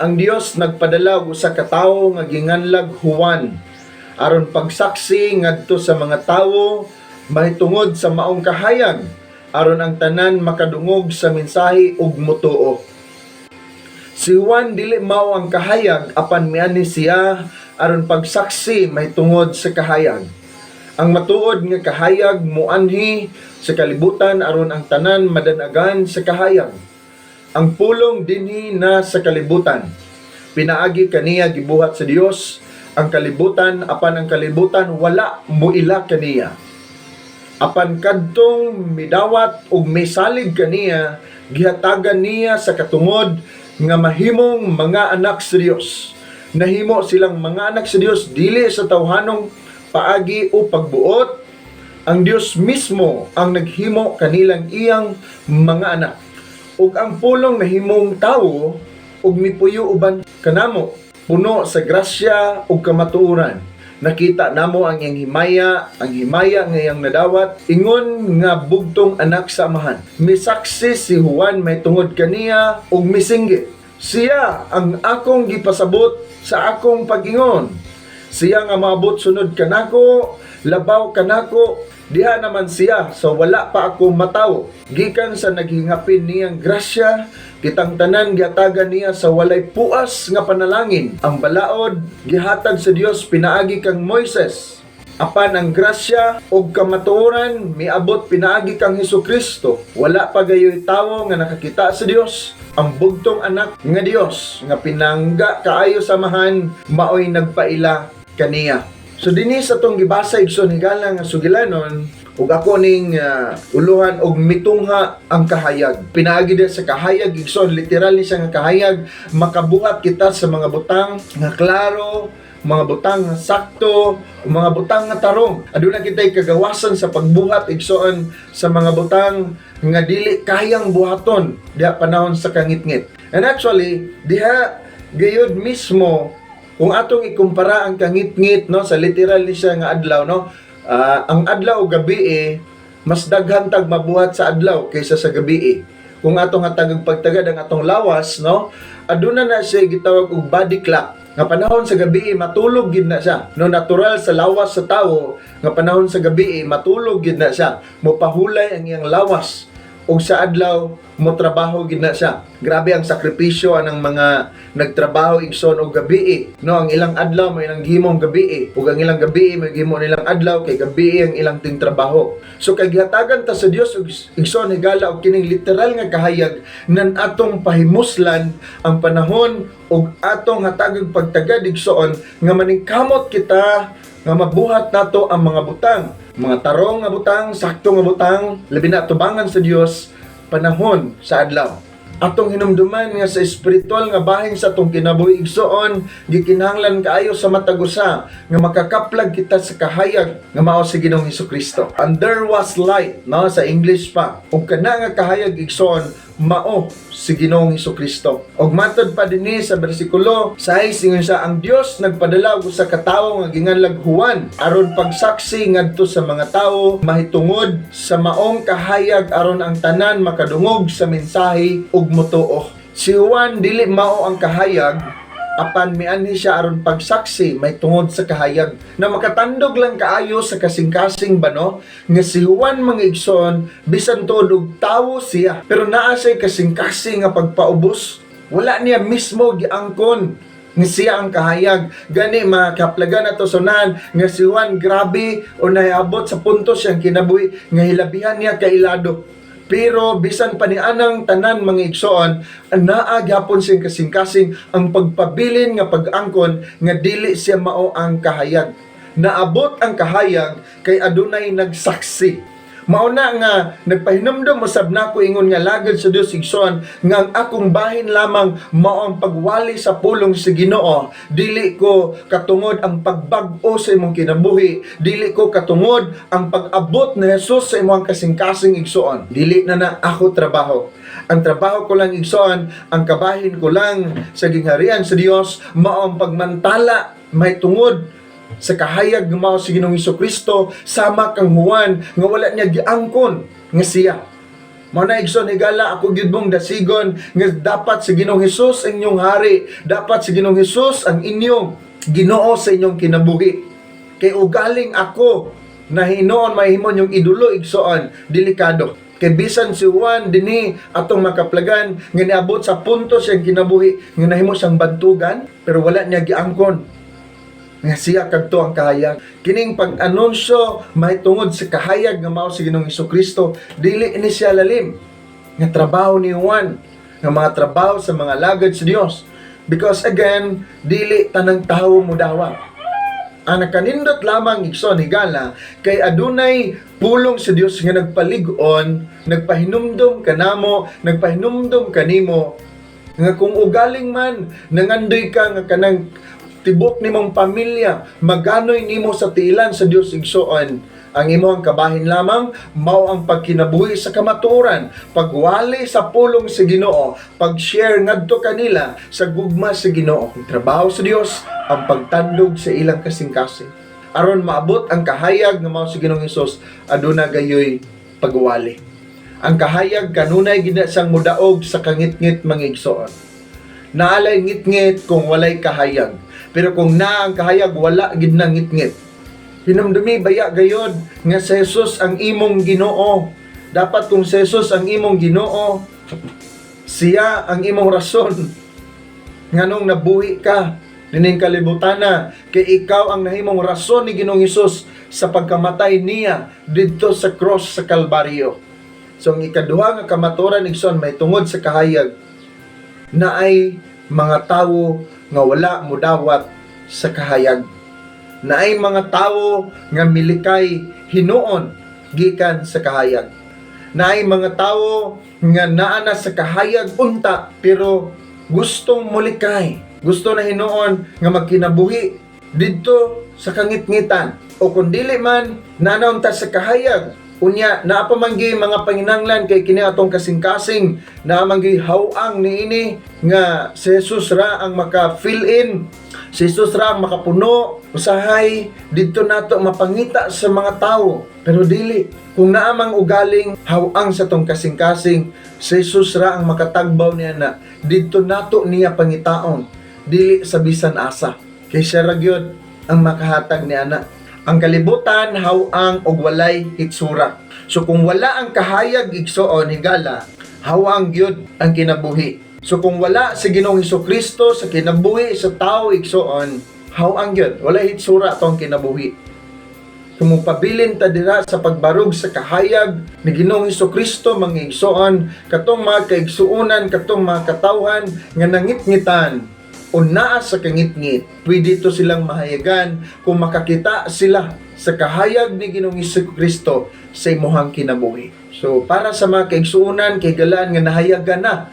Ang Dios nagpadala og usa ka tawo nga ginganlag Juan aron pagsaksi ngadto sa mga tawo mahitungod sa maong kahayag, aron ang tanan makadungog sa mensahe ug motuo. Si Juan dili mao ang kahayag, apan mianhi siya aron pagsaksi mahitungod sa kahayag. Ang matuod nga kahayag muanhi sa kalibutan aron ang tanan madanagan sa kahayag. Ang Pulong dinhi na sa kalibutan. Pinaagi kaniya gibuhat sa Dios ang kalibutan, apan ang kalibutan wala muila kaniya. Apan kadtong midawat ug misalig kaniya, gihatagan niya sa katungod nga mahimong mga anak sa Dios. Nahimo silang mga anak sa Dios dili sa tawhanong paagi o pagbuot. Ang Dios mismo ang naghimo kanilang iyang mga anak. Ug ang Pulong nahimong tawo ug mipuyo uban kanamo, puno sa grasya ug kamatuoran. Nakita namo ang iyang himaya, ang himaya nga iyang nadawat, ingon nga bugtong anak sa Amahan. Misaksi si Juan mahitungod kaniya ug misinggit, "Siya ang akong gipasabot sa akong pag-ingon: 'Siya nga maabot sunod kanako, labaw kanako, diha naman siya sa wala pa ako matawo.'" Gikan sa naghingapin niyang grasya, kitang tanan gihatagan niya sa walay puas nga panalangin. Ang balaod gihatag sa Dios pinaagi kang Moises. Apan ang grasya ug kamatuoran miabot pinaagi kang Hesukristo. Wala pa gayoy tawo nga nakakita sa Dios. Ang bugtong anak nga Dios nga pinangga kaayo sa Amahan maoy nagpaila kaniya. So dinhi sa atong gibasa, igsoon, higala nga sugilanon, ug ako ning uluhan og "Mitungha ang kahayag." Pinaagi din sa kahayag, igsoon, literal ni siya nga kahayag, makabuhat kita sa mga butang nga klaro, mga butang nga sakto, mga butang nga tarong. Aduna kitay kagawasan sa pagbuhat, igsoon, sa mga butang nga dili kayang buhaton diha panahon sa kangitngit. And actually, diha gayud mismo, kung atong ikumpara ang kangitngit, no, sa literal ni siya nga adlaw, no, ang adlaw o gabi eh, mas daghan tag mabuhat sa adlaw kaysa sa gabi eh. Kung atong hatagag pagtagad ang atong lawas, no, aduna na siya gitawag og body clock nga panahon sa gabi eh, matulog gid na siya, no. Natural sa lawas sa tawo nga panahon sa gabi eh, matulog gid na siya, mopahulay ang iyang lawas, ug sa adlaw mo trabaho gid na siya. Grabe ang sakripisyo anang mga nagtrabaho, igsoon, og gabi eh. No, ang ilang adlaw mo ilang gihimong gabi eh. Ug ang ilang gabi eh, mo gihimo nilang adlaw kay gabi eh ang ilang tingtrabaho. So kay gihatagan ta sa Dios og, igsoon, higala, og kining literal nga kahayag nan atong pahimuslan ang panahon ug atong hatagag pagtagad, igsoon, nga maningkamot kita nga mabuhat nato ang mga butang, mga tarong nga butang, sakto nga butang, labi na tubangan sa Dios panahon sa adlaw. Atong hinumduman nga sa espiritual nga bahin sa atong kinabuhi, igsoon, gikinahanglan kaayo sa matag usa nga makakaplag kita sa kahayag nga mao si Ginoong Kristo. "And there was light," no, sa English pa. Ug kana nga kahayag, igsoon, mao si Ginoong Kristo. Og matod pa dinhi sa bersikulo 6, ingon siya, ang Dios nagpadala og usa ka tawo nga ginganlag Juan aron pagsaksi ngadto sa mga tawo mahitungod sa maong kahayag, aron ang tanan makadungog sa mensahe ug motuo. Si Juan dili mao ang kahayag, apan mianhi siya aron pagsaksi mahitungod sa kahayag. Na makatandog lang kaayo sa kasing-kasing ba, no, nga si Juan, mga igsoon, bisan tuod og tawo siya, pero naa siya'y kasing-kasing nga pagpaubos. Wala niya mismo giangkon nga siya ang kahayag. Gani makaplagan nato sa unahan nga si Juan grabe o nahiabot sa punto siyang kinabuhi nga hilabihan niya kailado. Pero bisan pa ni anang tanan, mga igsoon, naa gyapon siyang kasing-kasing ang pagpabilin nga pag-angkon nga dili siya mao ang kahayag. Naabot ang kahayag kay adunay nagsaksi. Mao na nga nagpahinumdom usab nako ingon nga lagad sa Dios, igsoon, nga ang akong bahin lamang mao ang pagwali sa pulong sa Ginoo. Dili ko katungod ang pagbag-o sa imong kinabuhi, dili ko katungod ang pag-abot ni Jesus sa imong kasing-kasing, igsoon. Dili na na ako trabaho. Ang trabaho ko lang, igsoon, ang kabahin ko lang sa gingharian sa Dios mao ang pagmantala mahitungod sa kahayag nga mao si Ginoong Kristo, sama kang Juan nga wala niya giangkon nga siya. Mao na, igsoon higala, ako gyud mong dasigon nga dapat si Ginoong Hesus ang inyong hari, dapat si Ginoong Hesus ang inyong Ginoo sa inyong kinabuhi. Kay ugaling ako na hinuon mahimo yung idolo, igsoon, delikado. Kay bisan si Juan dinhi atong makaplagan nga niabot sa punto siyang kinabuhi nga nahimo siyang bantugan, pero wala niya giangkon nga siya kadto ang kahayag. Kining pag-anunsyo mahitungod sa kahayag nga mao si Ginoong Kristo, dili ni siya lalim nga trabaho ni Juan, nga mga trabaho sa mga lagad sa Dios. Because again, dili tanang tawo mudawat. Ang nakanindot lamang, igsoon higala, kay adunay pulong sa Dios nga nagpalig-on, nagpahinumdom kanamo, nagpahinumdom kanimo nga kung ugaling man nangandoy ka nga kanang tibok nimong pamilya maganoy nimo sa tiilan sa Dios, igsoon, ang imong kabahin lamang mao ang pagkinabuhi sa kamatuoran, pagwali sa pulong sa Ginoo, pag-share ngadto kanila sa gugma sa Ginoo. Ang trabaho sa Dios ang pagtandog sa ilang kasing-kasing aron maabot ang kahayag nga mao si Ginoong Hesus. Aduna gayoy pagwali. Ang kahayag kanunay gid na siyang mudaog sa kangitngit, mga igsoon. Naa lay ngitngit kung walay kahayag. Pero kung naa ang kahayag, wala gid na ngitngit. Hinumdumi baya gayod nga si Jesus ang imong Ginoo. Dapat kung si Jesus ang imong Ginoo, siya ang imong rason nganong nabuhi ka nining kalibutana, kay ikaw ang nahimong rason ni Ginoong Hesus sa pagkamatay niya didto sa cross sa Kalbaryo. So ang ikaduha nga kamatuoran, igsoon, mahitungod sa kahayag, naay mga tawo nga wala mudawat sa kahayag. Naay mga tawo nga milikay hinuon gikan sa kahayag. Naay mga tawo nga naa na sa kahayag unta pero gustong mulikay. Gusto na hinuon nga magkinabuhi didto sa kangitngitan. O kung dili man, naa na unta sa kahayag. Unya, naa pa man gyud mga panginanglan kay kini atong kasing-kasing, naa man gyud hawang niini nga si Jesus ra ang maka-fill in, si Jesus ra ang makapuno. Usahay didto nato mapangita sa mga tawo, pero dili. Kung naa mang ugaling hawang sa tong kasing-kasing, si Jesus ra ang makatagbaw niya na didto nato niya pangitaon, dili sa bisan asa. Kay siya ra gyud ang makahatag niya na. Ang kalibutan hawang og walay hitsura. So kung wala ang kahayag, igsoon higala, hawang gyud ang kinabuhi. So kung wala si Ginoong Kristo sa kinabuhi sa tao, igsoon, hawang gyud, walay hitsura atong kinabuhi. Kung mopabilin ta dira sa pagbarog sa kahayag ni Ginoong Kristo, mga igsoon, katong mga kaigsuonan, katong mga katawhan nga nangitngitan o naa sa kangitngit, pwede to silang mahayagan kung makakita sila sa kahayag ni Ginoong Kristo sa imuhang kinabuhi. So para sa mga kaigsuonan, kay galaan nga nahayagan na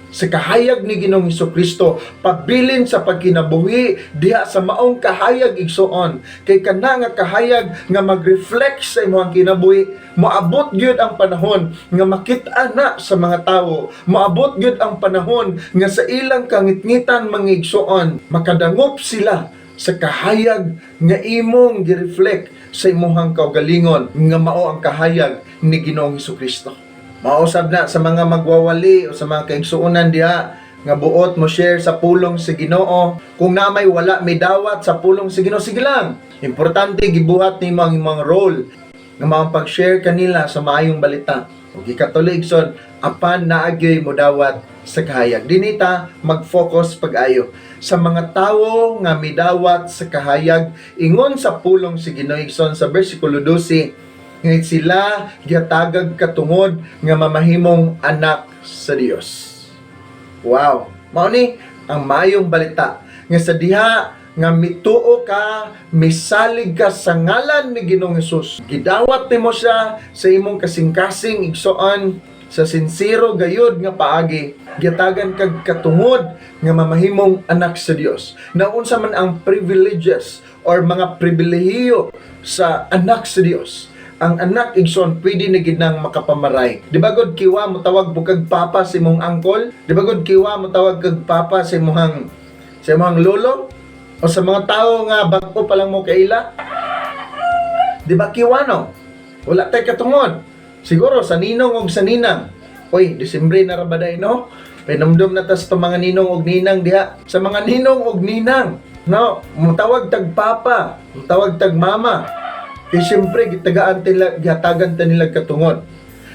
sa kahayag ni Ginoong Kristo, pabilin sa pagkinabuhi diha sa maong kahayag, igsoon, kay kana nga kahayag nga mag-reflect sa imong kinabuhi, moabot gyud ang panahon nga makita na sa mga tawo. Moabot gyud ang panahon nga sa ilang kangitngitan, mga igsoon, makadangop sila sa kahayag nga imong gi-reflect sa imuhang kaugalingon nga mao ang kahayag ni Ginoong Kristo. Mausab na sa mga magwawali o sa mga kaigsuonan diha nga buot mo share sa pulong sa Ginoo. Kung na may wala may dawat sa pulong sa Ginoo, sige lang. Importante gibuhat nimo ang imong role nga mao ang pag-share kanila sa maayong balita. Ug gikatuloy, igsoon, apan naa gyoy modawat sa kahayag. Dinita mag-focus pag-ayo sa mga tawo nga midawat sa kahayag. Ingon sa pulong si Ginoo, igsoon, sa bersikulo 12, nga sila gihatagag katungod nga mamahimong anak sa Dios. Wow. Mao ni ang maayong balita nga sa diha nga mituo ka, misalig ka sa ngalan ni Ginoong Hesus. Gidawat nimo siya sa imong kasing-kasing, igsoon, sa sinsero gayud nga paagi, gihatagan kag katungod nga mamahimong anak sa Dios. Naunsa man ang privileges or mga pribilehiyo sa anak sa Dios? Ang anak, igsoon, pwede na gid nang makapamaray. Di ba gud kiwa mo tawag mo kag papa sa imong uncle? Di ba gud kiwa mo tawag kag papa sa imong lolo? O sa mga tao nga bag-o pa lang mo kaila? Di ba kiwa, no? Wala tay katungod. Siguro sa ninong og sa ninang. Oy, Disyembre na ra ba day, no? Pahinumdum na ta sa mga ninong og ninang diha. Sa mga ninong og ninang, no? Mutawag tag papa, mutawag tag mama. Kay siyempre gitagaan nila, gihatagan ta nila katungod.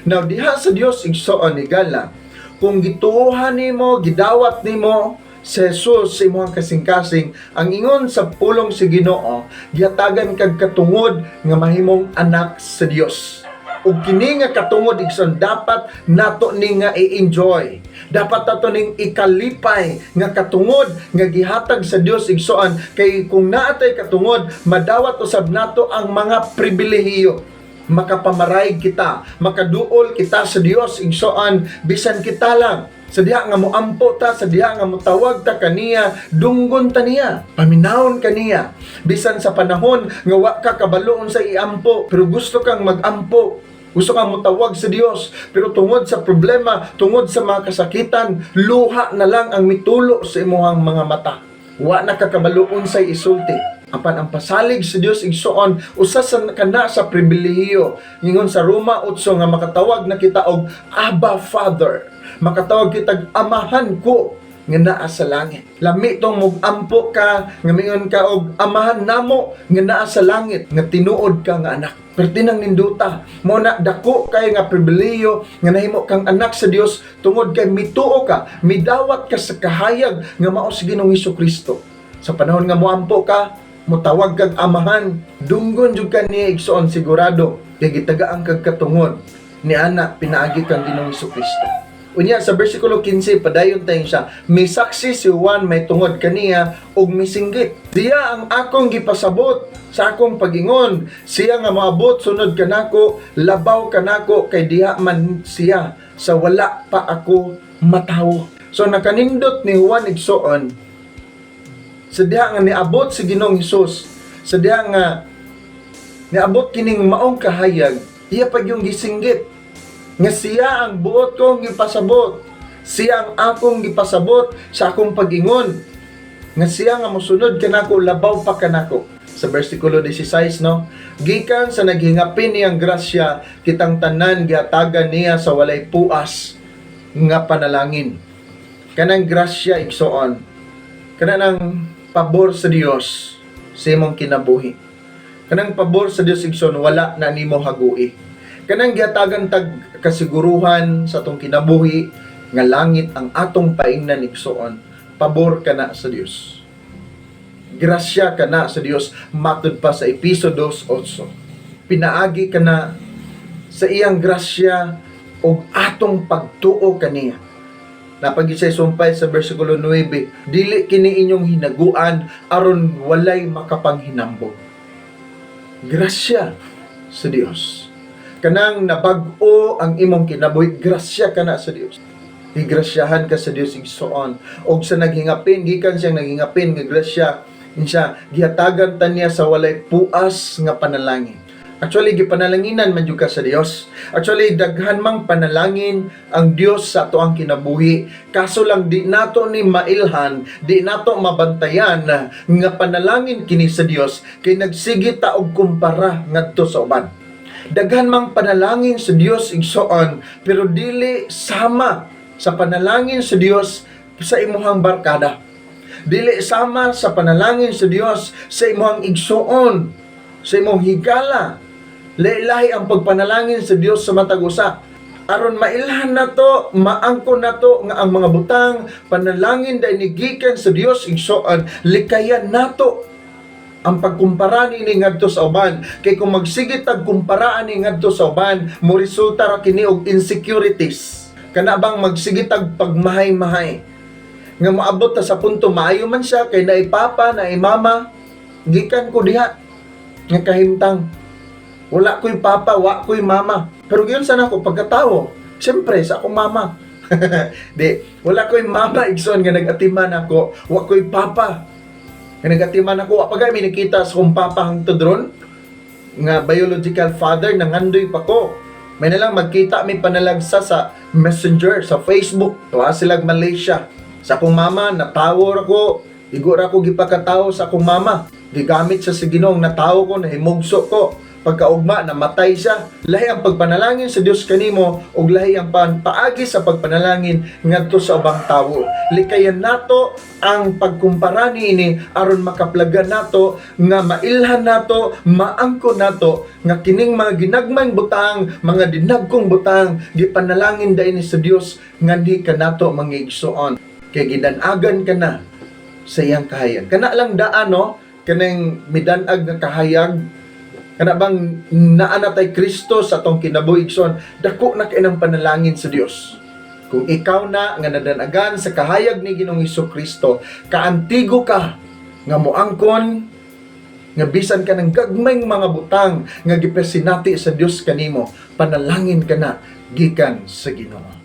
Now diha sa Dios, igsoon, higala, kung gituohan nimo, gidawat nimo si Jesus sa imong kasing-kasing, ang ingon sa pulong si Ginoo, gihatagan kag katungod nga mahimong anak sa Dios. Ug kini nga katungod, igsoon, dapat nato ni nga i-enjoy. Dapat nato ning ikalipay nga katungod nga gihatag sa Dios, igsoon, kay kung naa tay katungod, madawat usab nato ang mga pribilehiyo. Makapamaraig kita, makaduol kita sa Dios, igsoon, bisan kita lang. Sa diha nga moampo ta, sa diha nga motawag ta kaniya, dunggon ta niya, paminawon kaniya. Bisan sa panahon nga wa ka kabalo sa iampo, pero gusto kang magampo, gusto kang motawag sa Dios, pero tungod sa problema, tungod sa mga kasakitan, luha na lang ang mitulo sa imuhang mga mata. Wa na ka kabalo unsay isulti. Apan ang pasalig sa Dios, igsoon, usa sa kana sa pribilehiyo. Ingon sa Roma 8 nga makatawag na kita og Abba Father. Makatawag kita Amahan ko nga naa sa langit. Lami tong mugampo ka nga mingon ka og Amahan namo nga naa sa langit, nga tinuod ka nga anak. Perti nang ninduta. Mo na dako kay nga pribilehiyo nga nahimo kang anak sa Dios tungod kay mituo ka, midawat ka sa kahayag nga mao si Ginoong Kristo. Sa panahon nga moampo ka, motawag kag Amahan, dunggon jud ka niya, igsoon, sigurado kay gitagaan kag katungod ni ana pinaagi kang Ginoong Kristo. Unya sa versikulo 15, padayon tayo siya. Misaksi si Juan may tungod kaniya ug misinggit, "Siya ang akong gipasabot sa akong pagingon, siya nga moabot sunod kanako, labaw kanako kay diha man siya sa wala pa ako matawo." So nakanindot ni Juan, igsoon, sa diha nga niabot si Ginoong Hesus, sa diha nga niabot kining maong kahayag, iya pa yung gisinggit nga siya ang buot kong gipasabot. Siya ang akong gipasabot sa akong pagingon nga siya nga mosunod kanako, labaw pa kanako. Sa versikulo 16, no, gikan sa naghingapin niyang grasya, kitang tanan gihatagan niya sa walay puas nga panalangin. Kanang grasya, igsoon, kanang pabor sa Dios sa imong kinabuhi. Kanang pabor sa Dios, igsoon, wala na nimo hagui. Kanang gihatagan tag kasiguruhan sa atong kinabuhi nga langit ang atong paingnan, igsoon, pabor kana sa Dios. Grasya kana sa Dios matud pa sa Epeso 2:8. Pinaagi kana sa iyang grasya ug atong pagtuo kaniya. Napagi sa sumpay sa versikulo 9, dili kini inyong hinaguan aron walay makapanghinambog. Grasya sa Dios. Kanang nabag-o ang imong kinabuhi, grasya kana sa Dios. Gigrasyahan ka sa Dios, igsoon. Og sa naghingapin, gikan siyang naghingapin nga grasya, siya gihatagan ta niya sa walay puas nga panalangin. Actually, gipanalanginan man jud ka sa Dios. Actually, daghan mang panalangin ang Dios sa ato ang kinabuhi. Kaso lang di nato ni mailhan, di nato mabantayan nga panalangin kini sa Dios kay nagsige ta og kumpara ngadto sa uban. Daghan mang panalangin sa Dios, igsoon, pero dili sama sa panalangin sa Dios sa imuhang barkada. Dili sama sa panalangin sa Dios sa imuhang igsoon, sa imong higala. Lahi-lahi ang pagpanalangin sa Dios sa matag usa. Aron mailhan nato, maangkon nato nga ang mga butang panalangin dai ni gikan sa Dios, igsoon, likayan nato ang pagkumpara niini ngadto sa uban, kay kung magsige tag kumpara ani ngadto sa uban, mo resulta ra kini og insecurities. Kana bang magsige tag pagmahay-mahay nga moabot ta sa punto, maayo man siya kay naay papa, naay mama. Gikan ko diha nga kahimtang, wala ko'y papa, wa ko'y mama, pero giyon sana ako pagkatawo, siyempre sa akong mama. Di wala ko'y mama, igsoon, nga nag-atiman ako. Wa ko'y papa nga nagatiman ako. Wa pa gani mi nakita sa akong papa hangtod ron nga biological father. Nangandoy pa ko. May na lang magkita mi panalagsa sa Messenger, sa Facebook. Tuwa sila Malaysia. Sa akong mama, natawo ra ko. Igo ra ko gipakatawo sa akong mama. Gigamit siya sa Ginoong natawo ko, nahimugso ko. Pagkaugma, namatay siya. Lahi ang pagpanalangin sa Dios kanimo ug lahi ang paagi sa pagpanalangin ngadto sa ubang tawo. Likayan nato ang pagkumpara niini aron makaplagan nato nga mailhan nato, maangko nato nga kining mga ginagmayng butang, mga dinagkong butang, gipanalangin dai ni sa Dios nganhi kanato, mga igsoon. Kay gidan-agan ka na sa iyang kahayag. Kana lang daan, no, kanang midanag nga kahayag, kana bang naa na tay Kristo sa atong kinabuhi, igsoon, dako na kay ng panalangin sa Dios. Kung ikaw na nga nadanagan sa kahayag ni Ginoong Kristo, kaantigo ka nga moangkon nga bisan ka ng gagmayng mga butang nga gipasinati sa Dios kanimo, panalangin ka na gikan sa Ginoo.